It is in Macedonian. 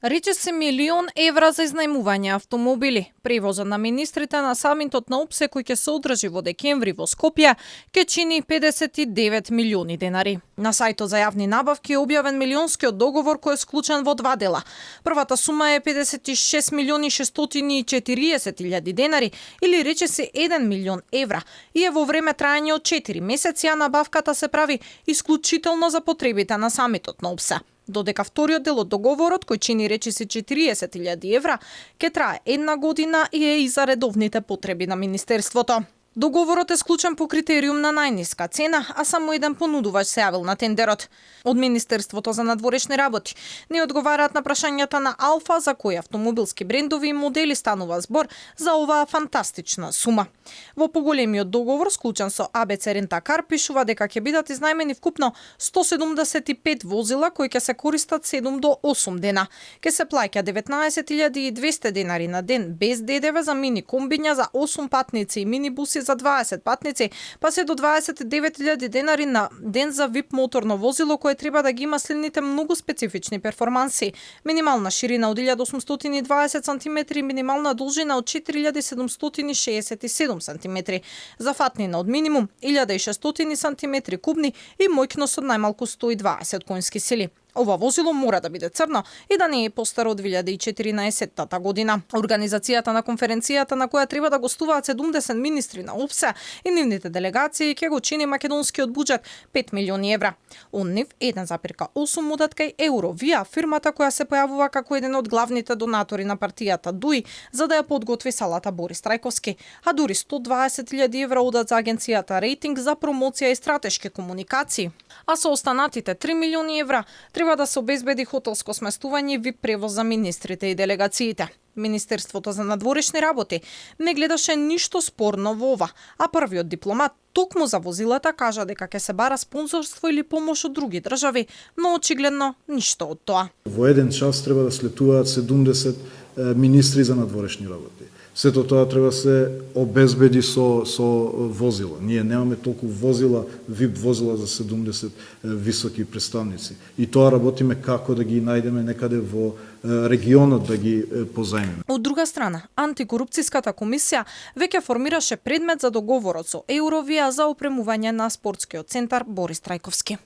Речиси €1.000.000 за изнајмување автомобили. Превозот на министрите на самитот на ОПСЕ кој ќе се одржи во декември во Скопје ќе чини 59 милиони денари. На сајтот за јавни набавки е објавен милионскиот договор кој е склучен во два дела. Првата сума е 56.640.000 денари или речиси €1.000.000 и е во време трајање од 4 месеци, а набавката се прави исклучително за потребите на самитот на ОПСЕ. Додека вториот дел од договорот, кој чини речиси €40.000, ќе трае една година и е и за редовните потреби на министерството. Договорот е склучен по критериум на најниска цена, а само еден понудувач се јавил на тендерот. Од Министерството за надворешни работи не одговараат на прашањата на Алфа за кои автомобилски брендови и модели станува збор за оваа фантастична сума. Во поголемиот договор, склучен со АБЦ Рентакар, пишува дека ќе бидат изнајмени вкупно 175 возила кои ќе се користат 7 до 8 дена. Ќе се плаќа 19.200 денари на ден без ДДВ за мини комбиња за 8 патници и минибуси за 20 патници, па се до 29.000 денари на ден за VIP моторно возило кое треба да ги има следните многу специфични перформанси: минимална ширина од 1820 см и минимална должина од 4767 см, за фатнина од минимум 1600 см кубни и моќност од најмалку 120 конски сили. Ова возило мора да биде црно и да не е постаро од 2014 година. Организацијата на конференцијата на која треба да гостуваат 70 министри на ОПСЕ и нивните делегации ќе го чини македонскиот буџет €5 милиони. Од нив 1,8 одат кај Eurovia, фирмата која се појавува како еден од главните донатори на партијата ДУИ за да ја подготви салата Борис Трајковски, а дури €120.000 одат за агенцијата Рейтинг за промоција и стратешки комуникации. А со останатите €3 милиони треба да се обезбеди хотелско сместување и VIP превоз за министрите и делегациите. Министерството за надворешни работи не гледаше ништо спорно во ова, а првиот дипломат токму за возилата кажа дека ќе се бара спонзорство или помош од други држави, но очигледно ништо од тоа. Во еден час треба да слетуваат 70 министри за надворешни работи. Сето тоа треба да се обезбеди со возила. Ние немаме толку возила, VIP возила за 70 високи представници. И тоа работиме како да ги најдеме некаде во регионот да ги позајмиме. Од друга страна, антикорупцијската комисија веќе формираше предмет за договорот со Eurovia за опремување на спортскиот центар Борис Трајковски.